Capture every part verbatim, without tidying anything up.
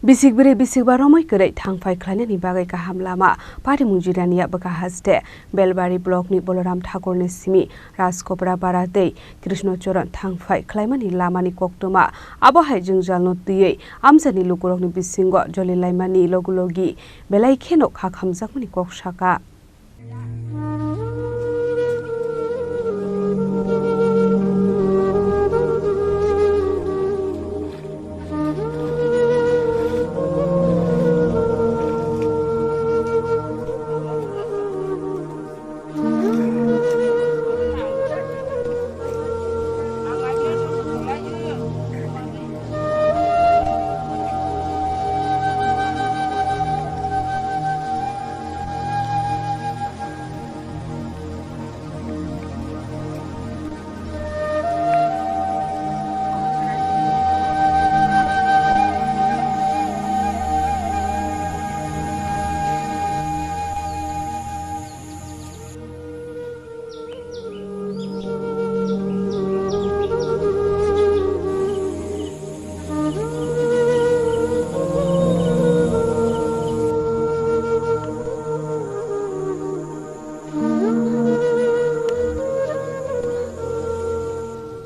Bisik bwrwi bisikba romwi kwrwi thangphai khlainani bagwi kaham lama. Patimung jirania bwkha haste Belbari blockni Boloram Thakurni simi Rajkopra para tei Krishnacharan thangphai khlaimani lamani koktwma. Abo hai jwngjalno twiwi amchaini lukurokni bisingo jolilaimani logi logi belai kheno kha khamjakmani kok saka.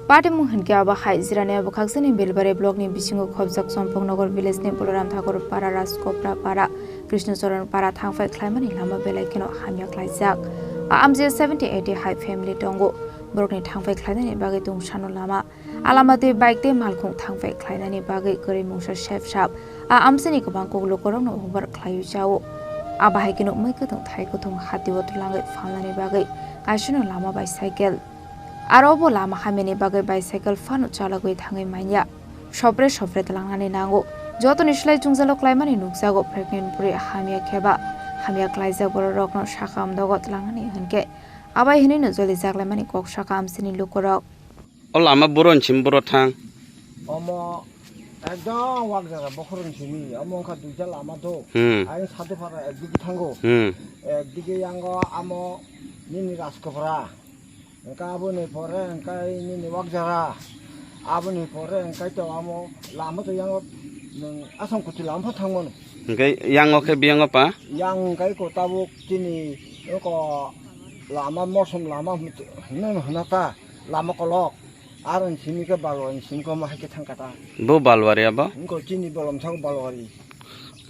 Patimung hinkhe abo hai jirania bwkhaksani Belbari blockni bisingo khobjak Chompoknogor villageni Boloram Thakur para, Rajkopra para, Krishnacharan para thangphai khlaimani lama belai kheno hamya khlaijak. A amchai seventy eighty hai family tongo. Borokni thangphai khlainani bagwi tungsano lama. A lama twi bike tei malkhung thangphai khlainani bagwi kwrwi mungsa sep sap. A amchaini kwbang kok lukurokno ubar khlaiwi chao. A bahai kheno mui kwthwng thai kwthwng hatio twlangwi phalnani bagwi kaisano lama bai cycle. Aro bo lama hamyani bagwi bicycle phano chalogwi thangwi manya. Sopre sopre twlangnani nango. Jotoni slai jwngjalo klaimani nukjago pregnant bwrwi hamya kheba. Hamya klaijak bororokno sakha amdogo twlangnani hinkhe abai hinwino joli jaklaimani kok saka amchaini lukurok. O lama buro ni simi buro thang. Omo ekdom wak jaga bokhorok ni simi. Omo wngkha duita lama do. Hmm. Ayang sadu phara ekdigi thango. Hmm. Ekdigi yango amo nini Rajkopra. Engka aboni pore engkai nini wak jaga. Aboni pore engkai to amo lama to yango nwng Assam kuchi lama pho thangmano. Engkai yango khe biyango pa? Yang engkai ko tabuk chini ko lama mosom lama hwnwi hwnwi hwnwi ta. Lama kolok. Aro ni simi khe Balwari ni simi khe omo hai khe thang kha ta. Bo Balwari abo? Wngkha chini bolom thang Balwari.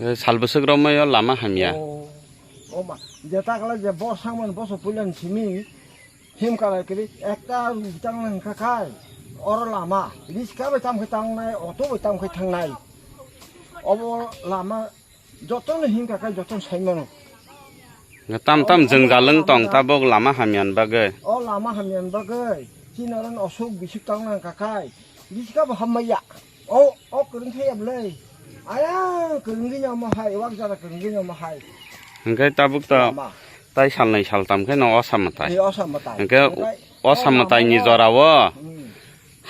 Eh, sal bwswk romwi o lama hamya. Oh, oh ma. Je ta kala je bor sangmani boso puila ni simi him kala kiri ekta rutang nang kha khai. Oro lama. Riska bai tam khai tang nai, auto bai tam khai thang nai. Obo lama Jotono hinkha khe jotono sai mano. Tam tam jwng jalwng tong tabuk lama hamya ni bagwi. O lama hamya ni bagwi. Chini oro ni osuk bisik tong nang kha khai. Bisika bo hamya. O, o kwrwng thaya bwlai. Aya kwrwng gini omo hai, wak jara kwrwng gini omo hai. Hingkhe tabuk to lama. Tai salnwi saltam khe no osa mwtai. Ei osa mwtai. Hingkhe osa mwtai ni jora o. Hmm.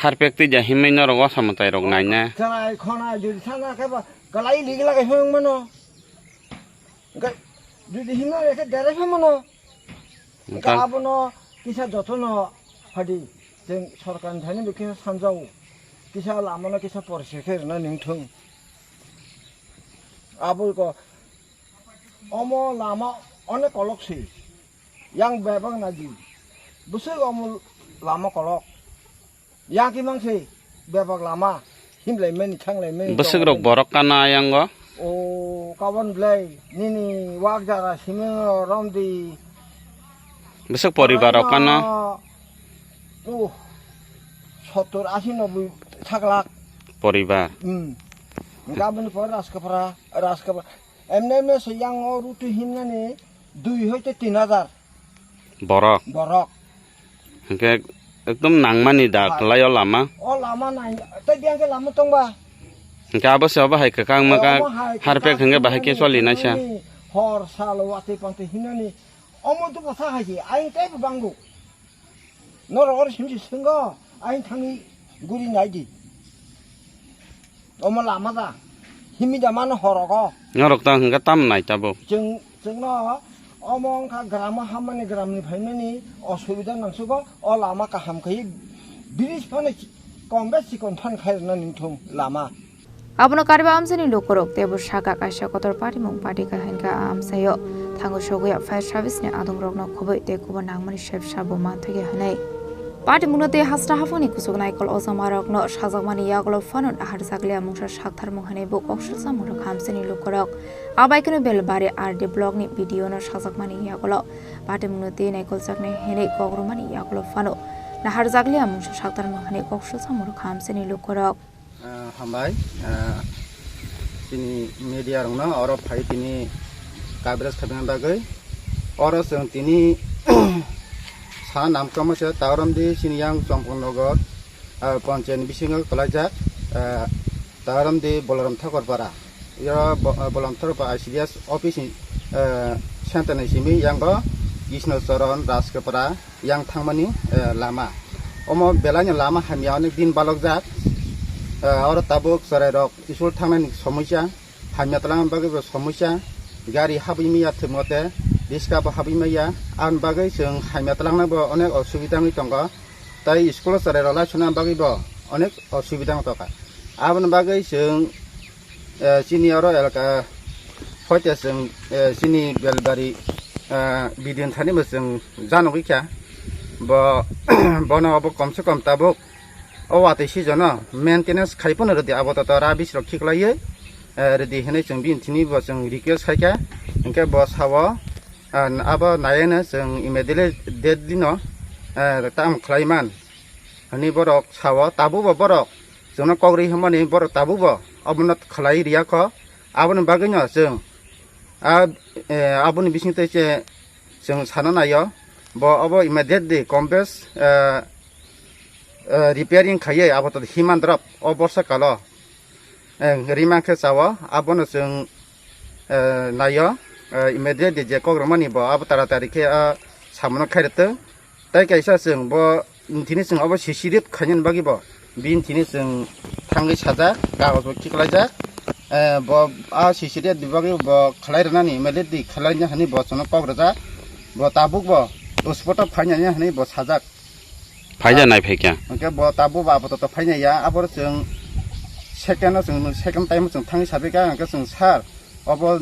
Harpek twi ja himwi norok osa mwtai rok naina. Chwrai khona jodi sana khe ba kwlai ligi lagai phang mano. Hingkhe jodi himna khe derai phang mano. Hingkhe abono kisa jotono phadi. Chwng sorkar ni thani bo kisa sanjao. Kisa lamano kisa porise khe rwna ningthung. Abo ko omo lama onek kolok se. Yang bebak naji. Bwswk omo lama kolok. Yang kimang se bebak lama. Himlai mani thanglai mani. Bwswk rok borok kana yang o. O kabon blai nini wak jara simi romdi. Bwswk poribar rok kana. O sottor asi noboi saklak. Poribar. Hmm. Gabon pore Rajkapra, Rajkapra. Emne emne se yang o rutu himnani dui hoite tin hajar. Borok. Borok. Hingke ekdom nangmani da. Hai. Kwlai o lama. O lama nang, tei biyang ke lama tongba. Hingke abo se obo hai kwkang mwkang omo hai harpek kwkang hingke bahai ke himnani, choli naisa. Hor sal wati panti himnani. Omo tu bwsa hai se, ayang tei bo bango. Norok oro simsi swnggo, ayang thangwi guri nai di. Omo lama da, himwi da mano horogo. Norok ta hwnkha tam nai tabuk. Chwng, chwngno omo wngkha gramo hammani gramni phaimani osubida nangsugo, o lama kaham khai bridge phano chi-, kom bes chikon phan khai rwna ningthung lama. Abono karwi amchaini lukurok teibo sakha kaisa kotor patimung pati kha hinkhe a amchaio thango sogwi fire service ni adongrokno khobwi tei kubun nangmani sebsa bo manthokya hwnwi. Patimungno tei hasta haphangni kuchuk naikol ojamarokno sajakmani yagulo phano naharjakliya mungsa saktharmung hwnwi bo koksilsa mungsa kha amchaini lukurok. Abai kheno Belbari R D block ni B D O no sajakmani yagulo patimungno tei naikoljaknai hwnwi kokrwmani yagulo phano naharjakliya mungsa saktharmung hwnwi koksilsa mungsa kha amchaini lukurok. Ah, hambai, ah, chini media rokno oro phai tini coverage khaina bagwi. Oro chwng tini sana namkama se Taoramdi chini yang Chongpong Nogor, ah, panchayat ni bisingo kwlaijak, ah, Taoramdi Bolaram Thakur Para. Yo bo-, ah, Bolaram Thakur Para I C D S office ni, ah, center ni simi yango Krishna Charan Rajkapara yang thangmani, eh, lama. Omo belaino lama hamya onek din balokjak. Eh, oro tabuk chwrairok school thangnani somosya, hamya twlangna bagwi bo somosya, gari habwi maya thwk mote, riska bo habwi maya. Aboni bagwi chwng hamya twlangna bo onek osubida wngwi tongo. Tai school o chwrairok laisuna bagwi bo onek osubida wng tongkha. Aboni bagwi chwng, eh, chini oro elaka hoite chwng, eh, chini Belbari, eh, bidin thani bo chwng janogwi kha. Bo, bono obo kom se kom tabuk o watwi season o maintenance khai phano rwdi, abo to, to rubbish rok khiklaiwi, eh, rwdi hinwi chwng bini thini bo chwng request khai kha. Hinkhe bo sao, ah, abo naiwi no chwng immediately date dino, eh, tamo khlai man. Hwnwi borok sao, tabukbo borok chwngno kok rwi hwnmani borok tabukbo obono khlai rwya kho. Aboni bagwino chwng a, eh, aboni bisingtwi se chwng sana naio, bo obo immediately complex, eh, eh, repairing khaiwi abo to himandrop o borsa kalo, eh, rima khe sao, abono chwng, eh, naio, eh, immediately je kok rwmani bo abo taratari khe, ah, samono khairwtwng. Tai kaisa chwng bo tini chwng obo C C rip khainani bagwi bo bini tini chwng thangwi sajak, kagoj bo khiklaijak. Eh, bo a C C rip ni bagwi bo khlai rwnani, immediately khlaina hwnwi bo chwngno kok rwjak. Bo tabuk bo spot o phainani hwnwi bo sajak. Phaija nai phaikha. Hwnkhe bo tabuk bo apatot phainaiya, aboro chwng second o chwng second time o chwng thangwi sabaikha, hwnkhe chwng sir obo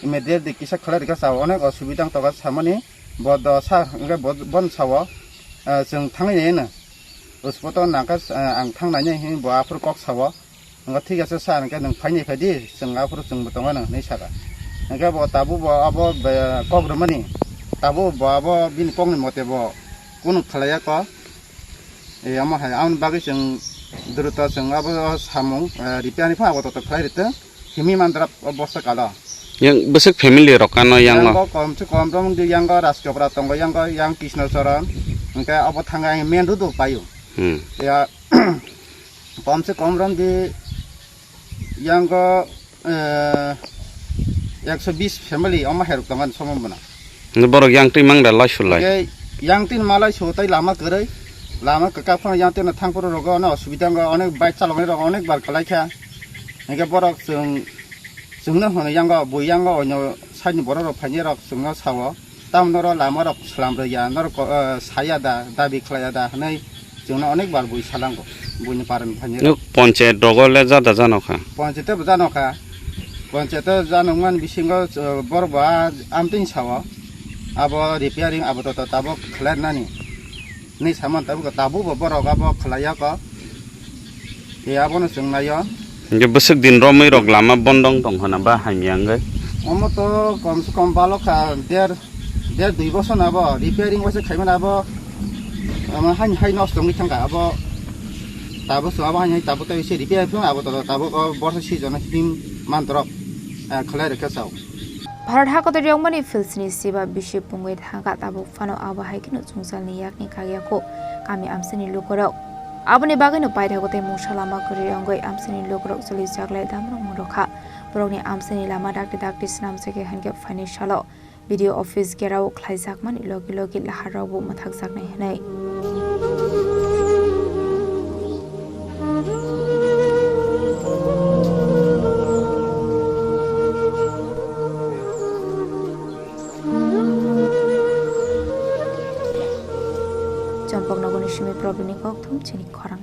immediately kisa khlai rwkha, sao onek osubida wng tongkha samani. Bo do sa, hwnkhe bo, bono sao, ah, chwng thangwi nai hwno. Spot o nangkha, ah, ang thang nainai hwnwi bo aphuru kok sao. Hwnkhe thik ase sir, hwnkhe nwng phainai phai di, chwng aphuru chwngbo tongo nwng hwnwi saka. Hwnkhe bo tabuk bo abo be, kok rwmani, tabuk bo abo bini kokni mote bo kunu khlaiya kok. E, omo hai, aboni bagwi chwng druto chwng abo samung, eh, repair ni phano abo to khlai rwtwng. Himi mandra o borsa kalo. Yang bwswk family rok ano yang no? Yang o kom se kom rong di, yang o Rajkapra tongo, yang o yang Krishna Charan. Hwnkhe abo thangwi ang main road o paio. Hmm. Ya, kom se kom rong di, yang o, eh, ekso bis family omo hai rok tongo ani somo bwna. Borok yang twi mang da lai sulai. Hwnkhe yang twi malai su tai lama kwrwi. Lama kwkak phano yang twi no thang phuru rogo ono osubida wng, onek bike chaloknai rok onek bar kwlai kha. Hwnkhe borok chwng, chwngno hwnwi yango, bo yango onyo side ni borok rok phainai rok chwngno sao. Tamo norok lama rok swlam rwya, norok ko, eh, saya da, dabi khlaiya da hwnwi chwngno onek bar bui salango, buini parani phainai rok. Nuk panchayat rogo le jada jano kha? Panchayat bo jano kha. Panchayat o janokmani bisingo, eh, borok bo a amtwini sao. Abo repairing abo to, to tabuk khlainani. Ni saman tabuk, tabuk bo borok abo khlaiya ko. E, abono chwng naio. Hingke bwswk din romwi rok lama bondong tong hana ba hamya wngwi? Omo to kom se kom balok kha der, der dui bosor na bo repairing waisa khaimani abo. Omo haini hai nosto wngwi thangkha abo. Tabuk se abo haini hai tabuk tei se repair phano abo to tabuk o borsa season o him mantorok, eh, khlai rwkhe sao. Bharat hakotor yongmani philsni siba bisi pungwi thangkha, tabuk phano abo hai kheno chwngsalni yakni kagyaku kami amsini lukurok. Aboni bagwino paithago tei mungsa lama kwrwi wngwi amsini lukurok cholijaklai damrok mungkha. Borokni amsini lama dakti dakti swnamjagwi hwnkhe phaini salo B D O office gherao khlaijakmani logi logi laharrokbo mwthakjaknai hwnwi. Chompok nogoni simi problemi kokthum chini khorang.